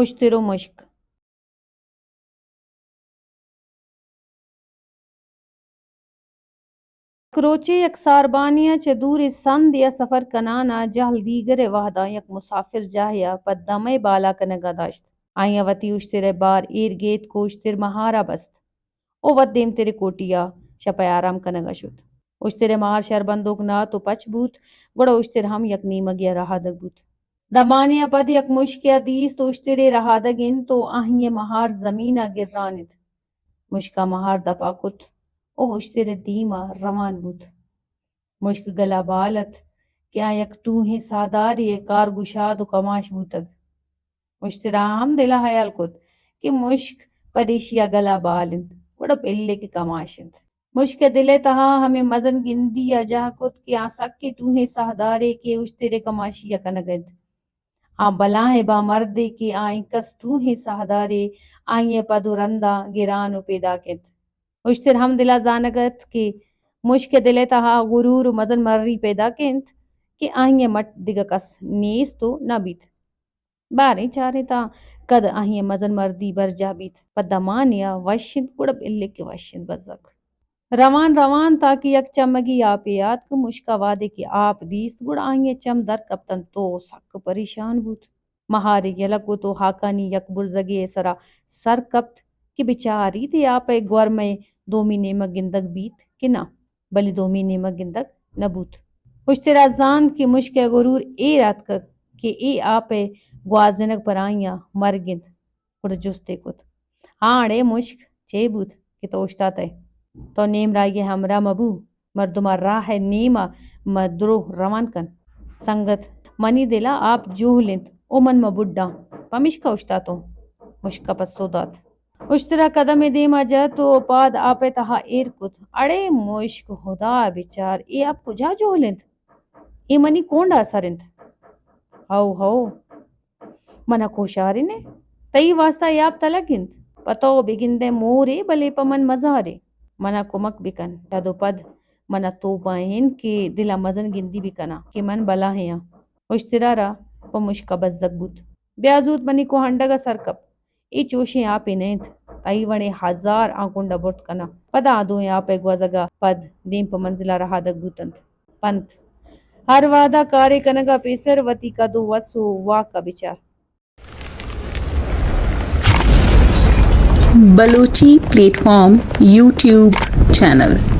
اشتر و مشک۔ یک روچے یک ساربانی ءَ چہ دورے سند ءَ سفر کنان ءَ جہل دیگر ءِ وہداں یک مسافر جاہے ءَ پہ دمئے بالا کنگ ءَ داشت۔ آئی ءَ وتی اشتر ءِ بار ایر گیتک و اشتر مہار ءَ بست و وت دیمتر ءِ کوٹی ءَ شپ ءِ آرام کنگ ءَ شت۔ اشتر ءِ مہار شر بندوک نہ ات و پچ بوت، گڑا اشتر ہم یک نیمگے ءَ رہادگ بوت۔ دمانے ءَ پد یک مشکے ءَ دیست، اشترے رہادگ انت و آہی ءِ مہار زمین ءَ گران انت۔ مشک ءَ مہار دپ ءَ کت و اشتر ءِ دیم ءَ روان بوت۔ مشک گل ءَ بال ات کہ آ یک ٹوہیں ساہدارے ءِ کارگشاد و کماش بوتگ۔ اشتر ءَ ہم دل ءَ ہیال کت کہ مشک پریشی ءَ گل ءَ بال انت، گڑا بلے کہ کماش انت۔ مشک ءِ دل ءِ تہا ہمے مزن گندی ءَ جاہ کت کہ آ سکیں ٹوہیں ساہدارے کہ اشتر ءِ کماشی ءَ کنگ ءَ انت۔ آ بلاہیں بامردے کہ آ انکس ٹوہیں ساہدارے آئی ءِ پد و رنداں گران و پیداک انت۔ اشتر ہم دل ءَ زانگ ءَ ات کہ مشک ءِ دل ءِ تہا غرور و مزن مری پیداک انت کہ آئی ءِ مٹ دگہ کس نیست و نہ بیت۔ باریں چاریں تاں کد آئی ءِ مزن مردی برجاہ بیت۔ پہ دمانے ءَ وش انت، گڑا بلے کہ وش انت بزگ۔ روان روان تاکہ یک چمگی آپے آتک، مشک ءَ وہدے کہ آپ دیست، گڑا آئی ءِ چم در کپت انت و سک پریشان بوت۔ مہار ءَ یلہ کت و ہاکانی یک برزگے ءِ سرا سر کپت کہ بچاریت اے آپ ءِ گورم ءِ دومی نیمگ گندگ بیت کہ نہ، بلے دومی نیمگ گندگ نہ بوت۔ اشتر ءَ زانت کہ مشک ءِ غرور ایر آتکگ کہ اے آپ ءِ گوازینگ پر آئی ءَ مرگ انت۔ گڑا جست ئے کت، ہاں اڑے مشک، چے بوت کہ تو اوشتات ئے؟ تو نیم راہی ءِ ہمراہ مہ بو، مردم ءَ راہ ءِ نیم ءَ مہ درو روان کن۔ سنگت، منی دل ءَ آپ جہل انت و من مہ بڈاں، پمیشکا اوشتاتوں۔ مشک ءَ پسو دات۔ اشتر ءَ قدمے دیم ءَ جت و پاد آپ ءِ تہا ایر کت۔ اڑے مشک، ہدا ءَ بچار، اے آپ کجا جہل انت؟ اے منی کونڈ ءَ سر انت۔ ہو ہو، من ءَ کوشارین ئے؟ تئی واستا اے آپ تلگ انت۔ پہ تو بگندئے مورے، بلے پہ من مزارے۔ من ءَ کمک بکن۔ چد و پد من ءَ توبہ انت کہ دل ءَ مزن گندی بکناں کہ من بلاہیں آں۔ اشتر ءَ را پہ مشک ءَ بزگ بوت۔ بیا زوت منی کوہنڈگ ءَ سر کپ۔ اے چوشیں آپے نہ انت، تئی وڑیں ہزار آں کنڈ ءَ برت کناں۔ پدا آ دوئیں آپ ءِ گوزگ ءَ پد دیم پہ منزل ءَ رہادگ بوت انت۔ پنت، ہر وہد ءَ کارے کنگ ءَ پیسر وتی کد و وس و واک ءَ بچار۔ Balochi plate form YouTube channel.